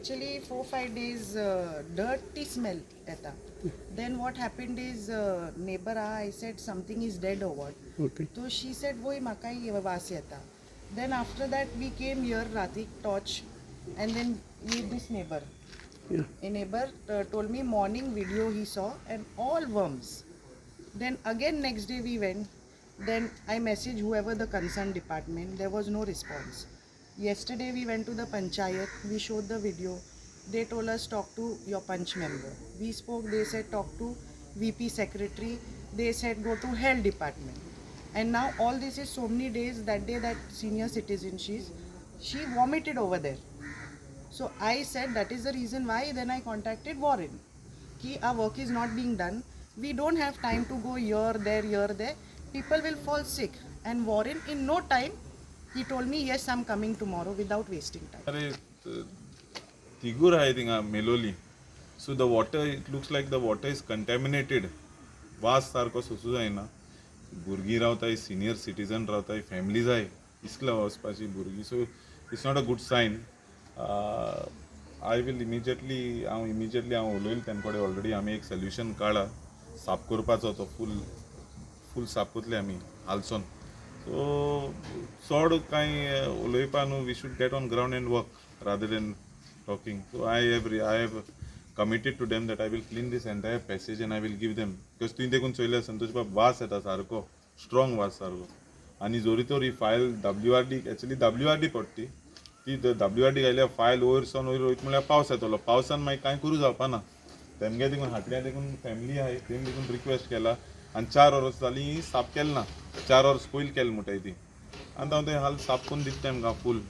Actually, 4-5 days dirty smell येता. Then what happened is neighbor, I said something is dead or what. So she said वय, म्हाकाय वास येता. Then after that we came here रातीक torch and then we this neighbor. A neighbor told me morning video he saw and all worms. Then again next day we went. Then I messaged whoever the concerned department. There was no response. Yesterday we went to the panchayat. We showed the video. They told us talk to your panch member. We spoke. They said talk to VP secretary. They said go to health department. And now all this is so many days. That day that senior citizen, she vomited over there. So I said that is the reason why then I contacted Warren. की our work is not being done. We don't have time to go here, there, here, there. People will fall sick. And Warren, in no time, he told me, "Yes, I'm coming tomorrow," without wasting time. अरे, तिगूर आहे थिंगा मेलोली, so the water, it looks like the water is contaminated. वास सारको सोसूं जायना. भुरगीं रावताय, senior citizen रावताय, फॅमिली जाय इस्कला वचपाची भुरगीं, so it's not a good sign. I will immediately, हांव इमिजिएटली हांव उलयलें तेम कडेन. ऑलरेडी आमी एक सोल्युशन काडला साफ करपाचो. तो फूल फूल साफ करतले आमी हालसोन. सो चड कांय उलोवपा न्हू, we should get on ground and work rather than talking. So I have committed to them that I will clean this entire passage and I will give them, because तुवें देखून चोयल्यार संतोष बाब, वास येता सारको, स्ट्रॉंग वास सारको. आनी जोरी तर ही file WRD, actually WRD पडटी ती. डब्ल्यू आर डी घायल्या फायल वयर सावन वयर वयता म्हणल्यार पावस येतलो. पावसान मागीर कांय करूं जावपा ना. तेमगे देखून हाटल्या देखून फॅमिली आहाय, तेमी देखून रिक्वेस्ट केला. आनी 4 वर्स जालीं साफ केलें ना. 4 वर्स पयलीं केलें म्हणटाय ती. आनी हांव तें हाल साफ करून दिता तेमकां फूल.